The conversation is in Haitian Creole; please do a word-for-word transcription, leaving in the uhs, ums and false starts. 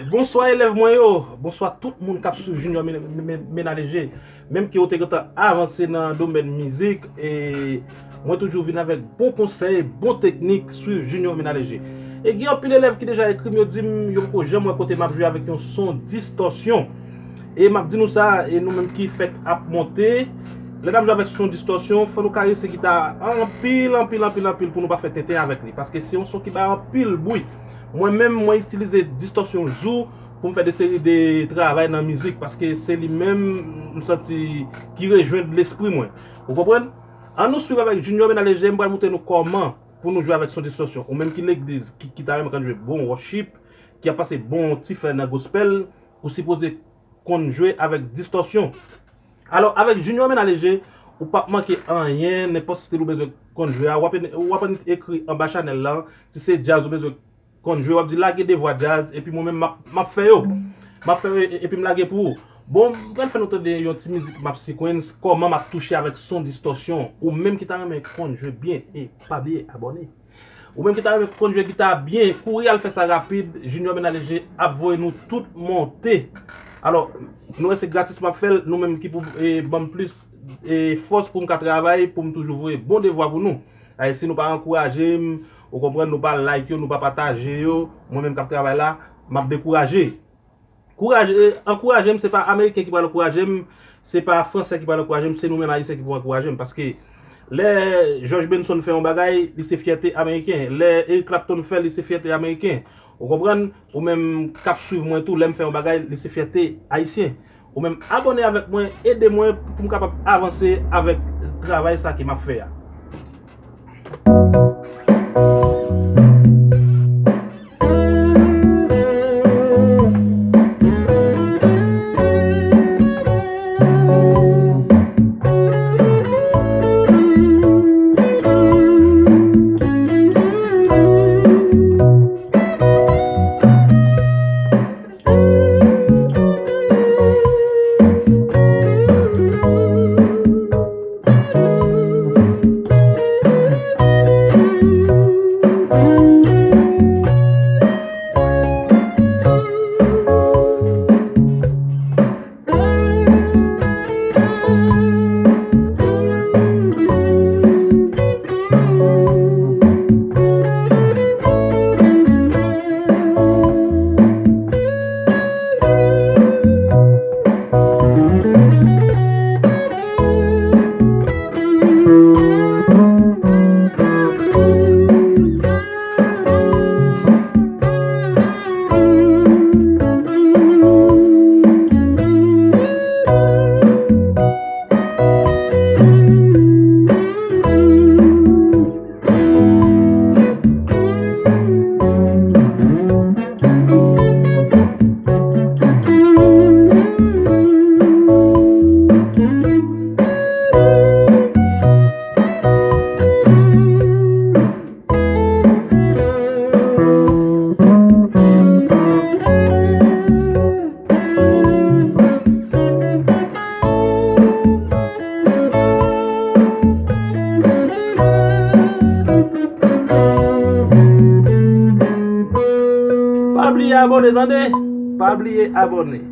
Bonswa elèv mwen yo, bonswa tout moun k ap swiv Junior Men-, Men-, Men-, Menaleje. Menm ke w te gentan avanse nan domèn mizik, e mwen toujou vin avèk bon konsèy, bon teknik, swiv Junior Menaleje. E gen anpil elèv ki deja ekri m, yo di m yo poko janm wè kote m ap jwe avèk yon son distòsyon. E m ap di nou sa, e nou menm ki fèk ap monte, lè n ap jwe avèk son distòsyon, fò nou karese gita a anpil, anpil, anpil, anpil pou nou pa fè tenten avèk li. Paske se yon son ki bay anpil bri. Mwen menm, mwen itilize distòsyon Zoom pou m fè de seri de travay nan mizik, paske se li menm m santi ki rejwenn lespri mwen. Ou konprann? Ann nou swiv avèk Junior Menaleje, m pral montre nou kòman pou nou jwe avèk son distòsyon. Ou menm ki legliz, ki, ki ta renmen konn jwe bon worship, ki ap pase bon ti fè nan gospel, ou sipoze konn jwe avèk distòsyon. Alò, avèk Junior Menaleje, ou p ap manke anyen, nenpòt stil ou bezwen konn jwe a, w ap, w ap ekri anba chanèl la, si se djaz ou bezwen konn jwe, w ap di lage de vwa djaz, epi mwen menm m ap, m ap fè yo. M ap fè yo e-, epi m lage pou ou. Bon, m pral fè nou tande yon ti mizik m ap sequence, kòman m ap touche avèk son distòsyon. Ou menm ki ta renmen konn jwe byen, e pa bliye abòne. Ou menm ki ta renmen konn jwe gita byen, kouri al fè sa rapid, Junior Menaleje ap voye nou tout monte. Alò, nou wè se gratis m ap fè l, nou menm ki pou, e, ban m plis, e, fòs pou m ka travay, pou m toujou voye bon devwa pou nou. Ay, si nou pa ankouraje m, ou konprann, nou pa like yo, nou pa pataje yo, mwen menm k ap travay la, m ap dekouraje. Kouraje, e, ankouraje m, se pa Ameriken ki pral ankouraje m, se pa Fransè ki pral ankouraje m, se nou menm Ayisyen ki pou ankouraje m. Paske lè George Benson fè yon bagay, li se fyète Ameriken. Lè Eric Clapton fè, li se fyète Ameriken. Ou konprann? Ou menm k ap swiv mwen tou, lè m fè yon bagay, li se fyète Ayisyen. Ou menm abòne avèk mwen, ede mwen pou m kapab avanse avèk travay sa ke m ap fè a. Pa bliye abòne, tande! Pa bliye abòne.